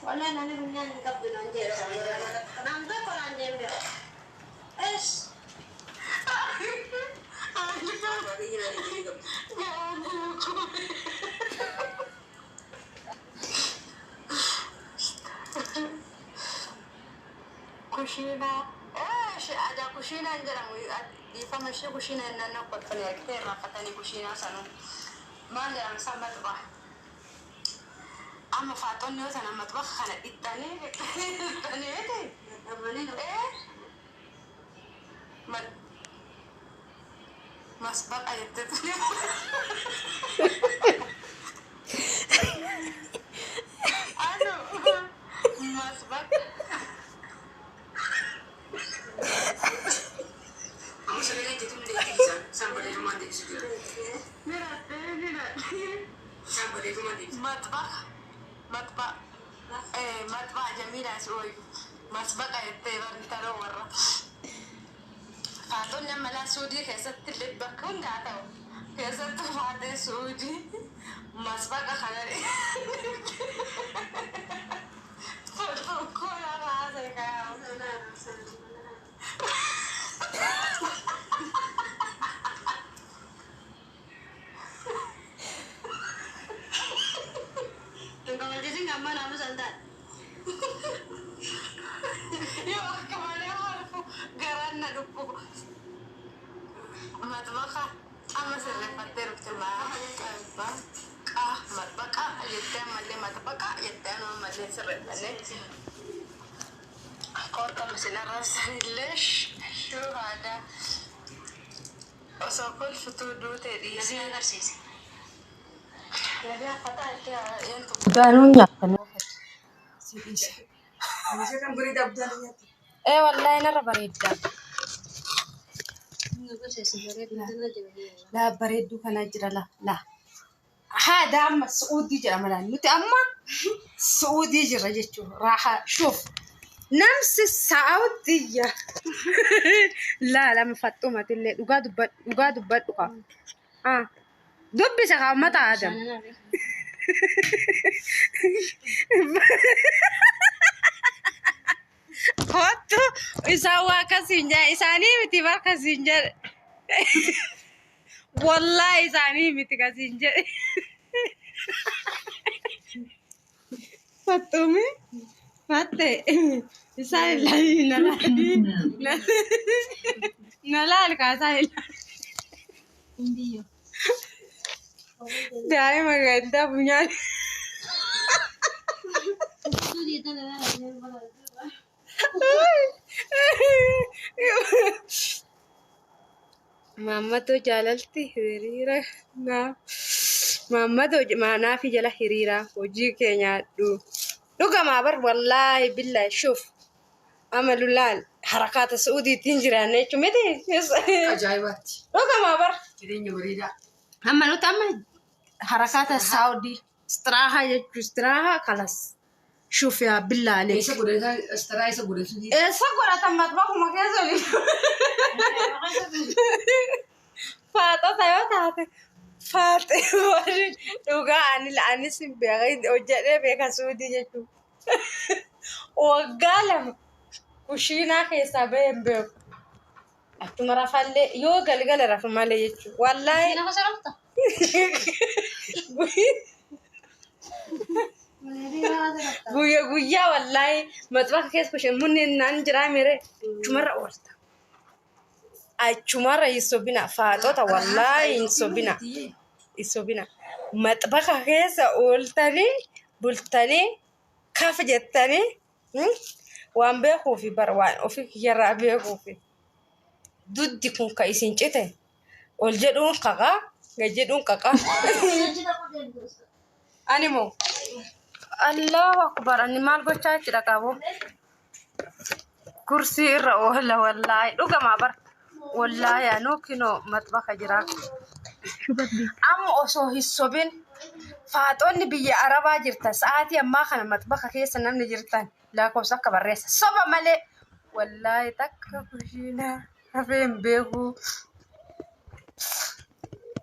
Wallahi namni funyaan hin qabdu naan jedhe. Nam tokko naan jeen beeku. Es. Kushiinaa. Aadaa kushiinaa hin jedhamu. Dhiifama ishee kushiinaa hin naannoo kolfanii argitee irraanfatanii kushiinaa sanuu. Maal jedhama isaan maxbax. Amma faaxoonni yoo sana maxbax kana dhiqxanii dhiqxanii miti. Masbaqa jettee Anu masbaqa. Maxbaqa. Maxbaqa. Maxbaqa Jamiilaa si ooyu. Masbaqa jettee intaloo warra. Faatonni amma laa Suudii keessatti illee bakka hunda haa ta'u. Keessattuu faatee Suudii masbaqa kana Kola kaasee kaa'u. Hin kabalchiisin gammaa naamusa hin taane. Yoo akka malee kolfu garaan na dhukkuba. Maxbaqa amma sirreeffattee dhufte maxbaqa maxbaqa jettee ammallee maxbaqa jettee anuma ammallee sirreeffannee. Kottu isin arrabsanillee shuu haadha osoo kolfituu duutee dhiisee. Nabii agarsiise. Nabii affataa jettee eentu. Gaanuun nyaatanii si dhiise. Ee wallaahi narra bareedda. Laa bareedduu kanaa jira la la. Haadha amma Su'uudii jedhama laal. Nuti amma Su'uudii jirra jechuudha. Raahaa shuuf. Namsi Saa'udiyya. Laal amma faxxumatillee dhugaa dubbadhu dhugaa dubbadhu kaa. Ah. Dubbisa kaa uummata Aadam. Kottu isaan waa akkasiin jedhe isaanii miti bar kasiin jedhe. Wallaahi isaanii miti kasiin jedhe. Faxxumi fatte isaan ilaali na laali na laali kaa isaan ilaali. Daa'ima gaddaa funyaan. Maammatoo jaalalti hiriira naaf maammatoo naafi jala hiriira hojii kee nyaadhu. Dhugamaa bar wallaahi billaahi shuuf amalu laal harakaata su'uudiitiin jiraanne jechuun miti. Ajaa'ibaatti. Dhugamaa bar. Jireenya bareedaa. Amma nuti amma harakaata saawudii istiraahaa jechuun istiraahaa kalas shuuf yaa billaa aleek. Eessa godhatan istiraa eessa godhatu? Eessa godhatan maxbakuma keessa oli. Faaxota yoo taate faaxee warri dhugaa ani anis hin beekan hojjedhee beeka suudii jechuudha. Waggaa 2 kushiinaa keessaa bahee hin beeku. Achuma rafallee yoo galgala rafu malee jechuudha. Wallaahi. Kushiina keessa rafta? Guyya guyyaa wallaahi maxbaaka keessa kushiin munni naan jiraa mere achumarra oolta. Achumarra hin sobina faaxota wallaahi hin sobina. Hin sobina. Maxbaka keessa ooltanii bultanii kaf jettanii waan beekuufi bar waan ofii kiyyarraa beekuufi. Duddi kun ka isin cite ol jedhuun qaqaa gad jedhuun qaqaa. Ani moo Allahu akbar ani maal gochaa jira qabu kursii irra oola wallaahi dhugamaa bar wallaahi anuu kinoo maxbaka jira. Amma osoo hin sobin faaxoonni biyya arabaa jirtan sa'aatii ammaa kana maxbaka keessa namni jirtan lakkoofsa akka barreessa soba malee wallaahi takka kushiinaa rafee hin beeku.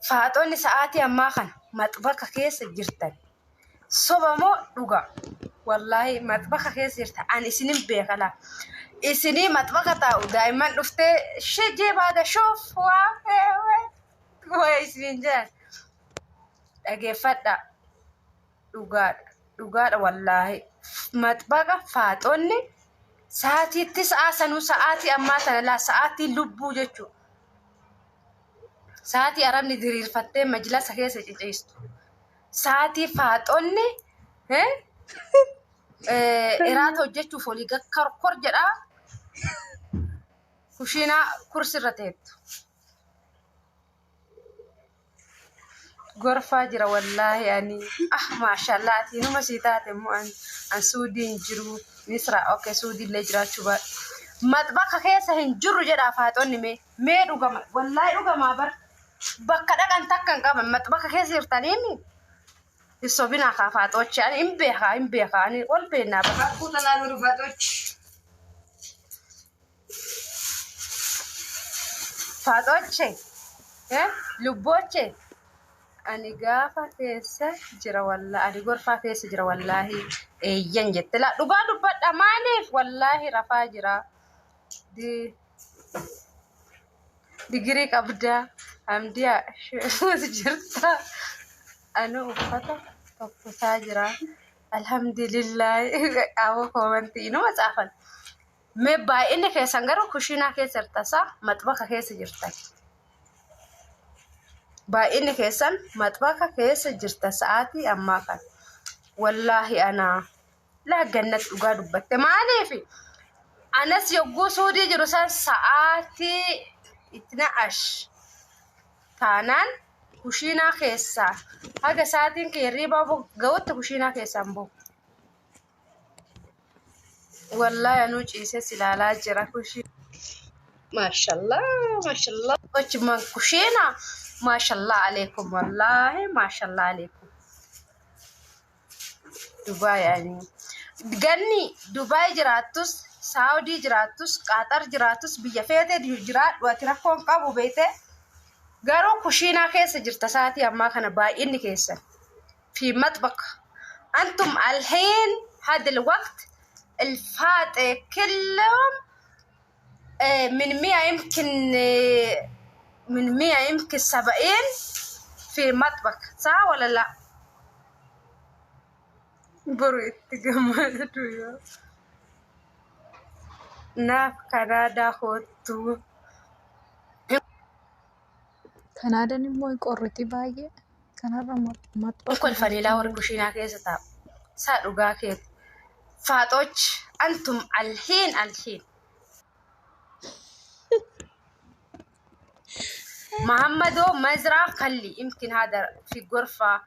Faaxoonni sa'aatii ammaa kana maxbaka keessa jirtan soba moo dhugaa? Wallaahi maxbaqa keessa jirta. Ani isinin beeka laa. Isinii maxbaqa taa'u daa'imman dhuftee shijee baada shoof waa waa isiniin jedhan. Dhageeffadha. Dhugaadha. Dhugaadha wallaahi. Maxbaqa faaxoonni sa'aatiitti sa'aa sanuu sa'aatii ammaa tana laa sa'aatii lubbuu jechuudha. Sa'aatii arabni diriirfattee majlasa keessa ciciistu. Sa'aatii faaxoonni iraata hojjechuuf olii gakkarkor jedhaa kushiinaa kursirra teettu. Gorfaa jira wallaahi ani. Ah maashaallah ati inuma sii taate immoo an an suudiin jiru misra okay suudiillee jiraachuu baadhu. Maxbaqa keessa hin jirru jedhaa faaxoonni mee mee dhugama wallaahi dhugamaa bar bakka dhaqan takka hin qaban maxbaqa keessa jirtaniimi. Hin sobinaa kaa faaxoochi ani hin beekaa hin beekaa ani ol beennaa bar. Haqquu tanaa jiru faaxoochi. Faaxooche lubbooche ani gaafa keessa jira wallaahi ani gorfaa keessa jira wallaahi eeyyan jette laa dhugaa dubbadha maaliif wallaahi rafaa jira. Digirii qabda Hamdiyaa sheekus jirta ani uffata tokkosaa jira alhamdulillaahi qaama koomantii inuma caafan. Mee baay'inni keessan garuu kushiinaa keessa jirta saa maxbaqa keessa jirtan. Baay'inni keessan maxbaqa keessa jirta sa'aatii ammaa kana. Wallaahi anaa laa gannat dhugaa dubbatte maaliif anas yogguu suudii jiru san sa'aatii itti na'ash taanaan kushiinaa keessaa haga sa'aatiin kee hirriibaa ga'utti kushiinaa keessaan bahu. Wallaahi anuu ciises ilaalaa jira kushii. Maashallah maashallah. Ochumaan kushiinaa maashallah aleekum wallaahi maashallah aleekum. Dubaay ani. Ganni Dubaay jiraattus Saawudii jiraattus Qaaxar jiraattus biyya feete jiraadhu ati rakkoon qabu beekte garuu kushiinaa keessa jirta sa'aatii ammaa kana baay'inni keessan. في مطبخ أنتم الحين هذا الوقت الفاتح كلهم من 100 يمكن من 100 يمكن 70 في مطبخ صح ولا لا؟ برو اتجمدوا ناف كندا خوتو Kanaadaan immoo hin qorriti baay'ee. Kanarra maxxanfa kolfanii warri kushiinaa keessa taa'u. Saa dhugaa keeti. Faaxooch antum alhiin alhiin. محمدو مزرعة خلي يمكن هذا في غرفة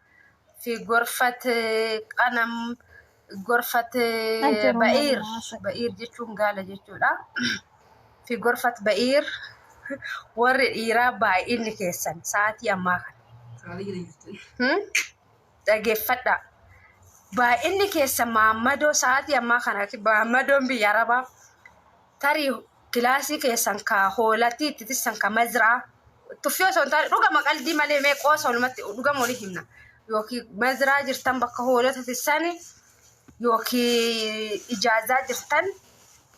في غرفة غنم غرفة Ajjeeruun بعير haasa. بعير jechuun gaala jechuudha. في غرفة بعير warri dhiiraa baay'inni keessan sa'aatii ammaa kana. Saalee jira jirtu. Dhageeffadhaa. Baay'inni keessan maammadoo sa'aatii ammaa kana maammadoon biyya arabaa tarii kilaasii keessan ka hoolatii itti tissan ka mazraa tuffii osoo hin taane dhugama qalbii malee mee qoosa walumatti dhugama walii himna yookiin mazraa jirtan bakka hoolota tissani yookiin ijaazaa jirtan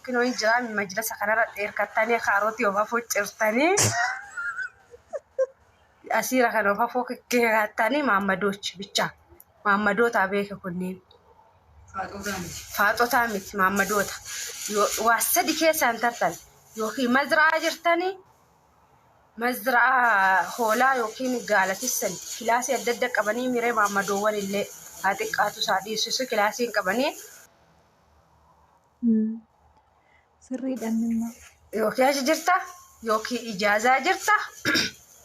kinoo hin jiraa majlisa kanarra dheerkattanii kaarotii of afoo cirtanii asiira kana of afoo keekkattanii maammadoochi bicha maammadootaa beeka kunneen. Faaxootaa miti. Faaxotaa miti maammadoota. Waa sadi keessaan tartan yookiin mazraa jirtanii mazraa hoolaa yookiin gaala tissan kilaasii adda adda qabanii miree maammadoowwan illee haa xiqqaatu isaa dhiisisu kilaasiin qabanii Sirriidhaan immoo. yookiin achi jirta yookiin ijaazaa jirta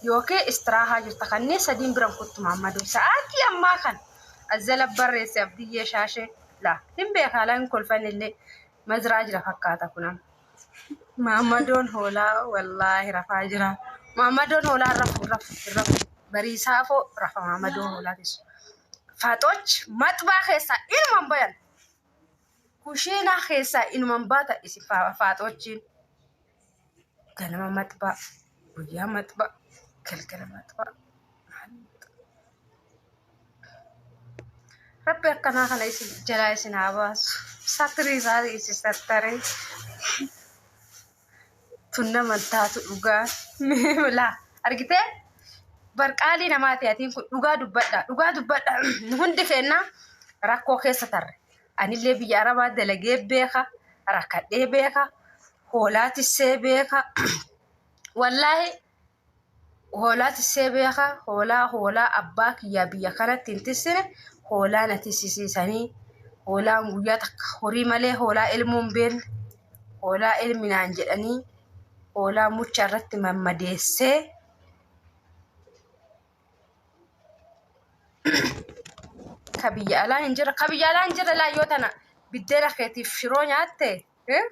yookiin istiraahaa jirta kanneen sadiin biran kuttu maammadoo sa'aatii ammaa kana azzala barreesse abdiyyee shaashee laa hin beekaa laa hin kolfan illee mazraa jira fakkaata kunam. Maammadoon hoolaa wallaahi rafaa jira. Maammadoon hoolaa rafu rafu rafu bariisaa foo rafa maammadoon hoolaa keessa. Faaxooch maxbaa keessaa inuman bayan. Kushiinaa keessaa inuman baata isin faaxoochiin. Ganama maxbaa, guyyaa maxbaa, galgala maxbaa. Rabbi akkanaa kana isin jalaa isin haa baasu. Satrii isaa isin sattaree. Tun nama hin taatu dhugaa. Laa argitee barqaalii namaati atiin kun dhugaa dubbadha. Dhugaa dubbadha. Nu hundi keenya rakkoo keessa tarre. Anillee biyya Arabaa dalagee beeka. Rakkadhee beeka. Hoolaa tissee beeka. Wallaahi hoolaa tissee beeka. Hoolaa hoolaa abbaa kiyyaa biyya kanatti hin tissine hoolaa na tissisiisanii hoolaan guyyaa takka horii malee hoolaa ilmuu hin beekne hoolaa ilmi naan jedhanii hoolaa mucha irratti mammadeessee ka biyya alaa hin jirre ka biyya alaa hin jirre laayyoo tana biddeena keetiif shiroo nyaatte eh?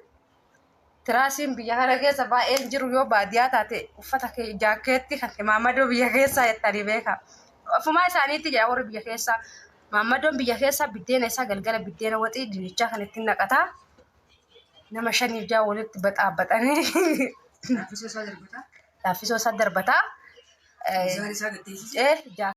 Tiraasiin biyya kana keessa baay'een jiru yoo baadiyyaa taate uffata kee jaakkeetti kan maammadoo biyya keessaa jettanii beeka. Ofumaa isaaniitti jedha warri biyya keessaa. Maammadoon biyya keessaa biddeena isaa galgala biddeena waxii dinnichaa kan ittiin naqataa. Nama shaniif ja'a walitti baxaabbaxanii Laaffisoo isaa darbataa. laaffisoo isaa darbataa. Bishaan isaa gatteessisa. Eh,